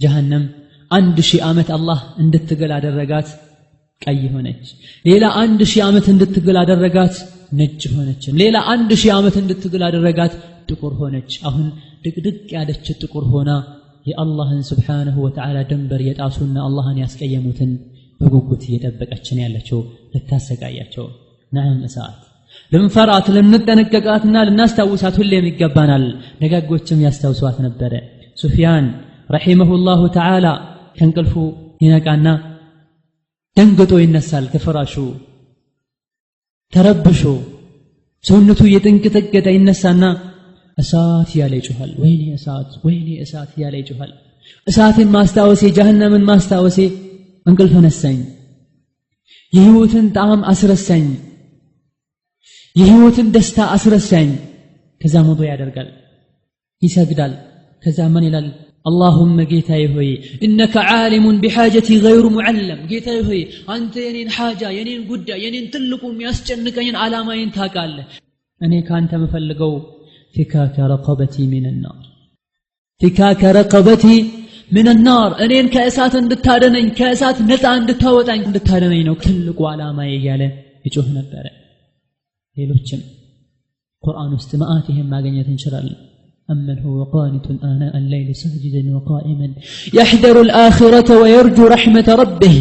ጀሃነም 1000 ዓመት አላህ እንድትገል አደረጋት፣ ቀይ ሆነች። ሌላ 1000 ዓመት እንድትገል አደረጋት፣ ነጭ ሆነች። ሌላ 1000 ዓመት እንድትገል አደረጋት፣ ጥቁር ሆነች። አሁን ድቅድቅ ያለች ጥቁር ሆና የአላህን ሱብሓነሁ ወተዓላ ድንበር የጣሱና አላህን ያስቀየሙትን በጉጉት እየጠበቀች ነው ያለችው ልታሰቃያቸው። ነዓም እሳት ልንፈራት ልንጠነቀቃትና ልናስታውሳት ሁሌም ይገባናል። ደጋጎችም ያስታውሷት ነበረ። ሱፊያን ረሂመሁላሁ ተዓላ ከእንቅልፉ ይነቃና ደንግጦ ይነሳል ከፍራሹ ተረብሾ ሰውነቱ እየተንቀጠቀጠ ይነሳና እሳት እያለ ይጮሃል። ወይኔ እሳት፣ ወይኔ እሳት እያለ ይጮሃል። እሳትን ማስታወሴ ጀሃነምን ማስታወሴ እንቅልፍ ነሳኝ፣ የህይወትን ጣዕም አስረሳኝ፣ የህይወትን ደስታ አስረሳኝ። ከዛ ውዱእ ያደርጋል፣ ይሰግዳል። ከዛ ምን ይላል? اللهم ጌታዬ ሆይ إنك عالم بحاجتي غير معلم፣ ጌታዬ ሆይ አንተ የኔን ሓጃ የኔን ጉዳይ የኔን ትልቁ የሚያስጨንቀኝን ዓላማዬን ታውቃለህ። እኔ ካንተ የምፈልገው فكاك رقبتي من النار፣ فكاك رقبتي من النار፣ እኔን ከእሳት እንድታደነኝ ከእሳት ነፃ እንድታወጣኝ እንድታደነኝ ነው ትልቁ ዓላማዬ እያለ ይጮህ ነበረ። ሌሎችም ቁርአን ውስጥ መዓት ይሄን ማግኘት እንችላለን። أمن هو قانت آناء الليل ساجدا وقائما يحذر الآخرة ويرجو رحمة ربه።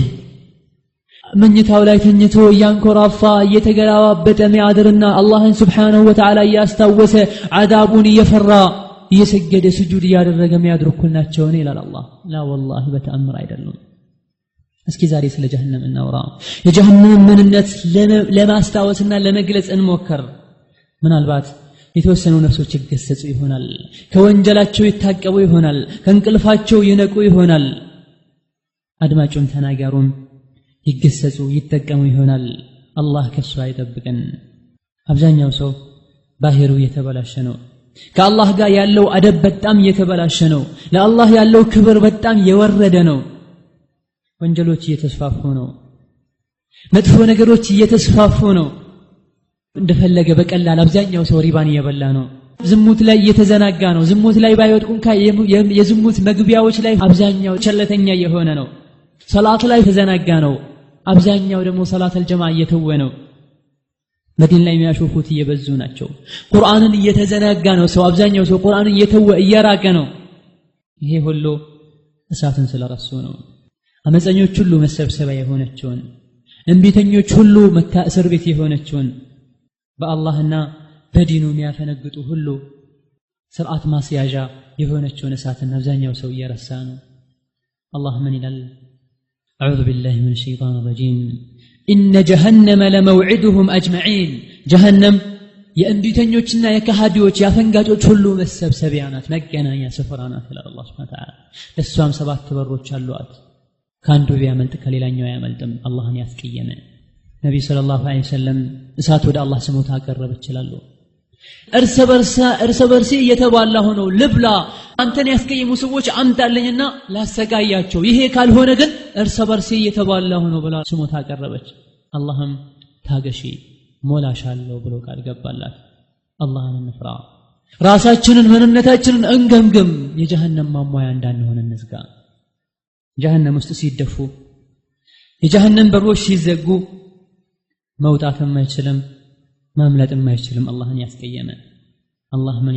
መኝታው ላይ ተኝቶ እያንኮራፋ እየተገላባበጠ የሚያድርና አላህን ስብሓነሁ ወተዓላ እያስታወሰ ዓዛቡን እየፈራ እየሰገደ ስጁድ እያደረገ የሚያድሩ እኩል ናቸውን ይላል አላህ። ላ ወላሂ በተአምር አይደሉም። እስኪ ዛሬ ስለ ጀሃነም እናውራ። የጀሃነምን ምንነት ለማስታወስና ለመግለጽ እንሞክር። ምናልባት የተወሰኑ ነፍሶች ይገሰጹ ይሆናል፣ ከወንጀላቸው ይታቀቡ ይሆናል፣ ከእንቅልፋቸው ይነቁ ይሆናል። አድማጩም ተናጋሩም ይገሰጹ ይጠቀሙ ይሆናል። አላህ ከሱ አይጠብቀን። አብዛኛው ሰው ባህሩ እየተበላሸ ነው። ከአላህ ጋር ያለው አደብ በጣም እየተበላሸ ነው። ለአላህ ያለው ክብር በጣም የወረደ ነው። ወንጀሎች እየተስፋፉ ነው። መጥፎ ነገሮች እየተስፋፉ ነው። እንደፈለገ በቀላል አብዛኛው ሰው ሪባን እየበላ ነው። ዝሙት ላይ እየተዘናጋ ነው። ዝሙት ላይ ባይወድቁ እንኳን የዝሙት መግቢያዎች ላይ አብዛኛው ቸለተኛ እየሆነ ነው። ሰላት ላይ ተዘናጋ ነው። አብዛኛው ደግሞ ሰላት አልጀማ እየተወ ነው። በዲን ላይ የሚያሾፉት እየበዙ ናቸው። ቁርአንን እየተዘናጋ ነው ሰው። አብዛኛው ሰው ቁርአንን እየተወ እየራቀ ነው። ይሄ ሁሉ እሳትን ስለረሱ ነው። አመፀኞች ሁሉ መሰብሰቢያ የሆነችውን፣ እምቢተኞች ሁሉ እስር ቤት የሆነችውን፣ በአላህና በዲኑ የሚያፈነግጡ ሁሉ ስርዓት ማስያዣ የሆነችውን እሳትን አብዛኛው ሰው እየረሳ ነው። አላህ ምን ይላል? أعوذ بالله من الشيطان الرجيم إن جهنم لموعدهم أجمعين። ጀሃነም የእምቢተኞችና የከሃዲዎች የአፈንጋጮች ሁሉ መሰብሰቢያ ናት፣ መገናኛ ስፍራ ናት ይላል አላህ ሱብሓነሁ ወተዓላ። ለእሷም 7 በሮች አሏት። ከአንዱ ቢያመልጥ ከሌላኛው አያመልጥም። አላህን ያስቀየመ ነቢዩ ሰለላሁ ዐለይሂ ወሰለም እሳት ወደ አላህ ስሞታ አቀረበች ይላሉ። እርስ በርሴ እየተባላ ሆነው ልብላ፣ አንተን ያስቀየሙ ሰዎች አምጣልኝና ላሰቃያቸው፣ ይሄ ካልሆነ ግን እርስ በርሴ እየተባላ ሆነው ብላ ስሞታ አቀረበች። አላህም ታገሺ ሞላሻለሁ ብሎ ቃል ገባላት። አላህን እንፍራ፣ ራሳችንን ምንነታችንን እንገምግም፣ የጀሃነም ማሟያ እንዳንሆን እንዝጋ። ጀሃነም ውስጥ ሲደፉ የጀሃነም በሮች ሲዘጉ መውጣትም አይችልም ማምለጥም አይችልም አላህን ያስቀየመ። አላህ ምን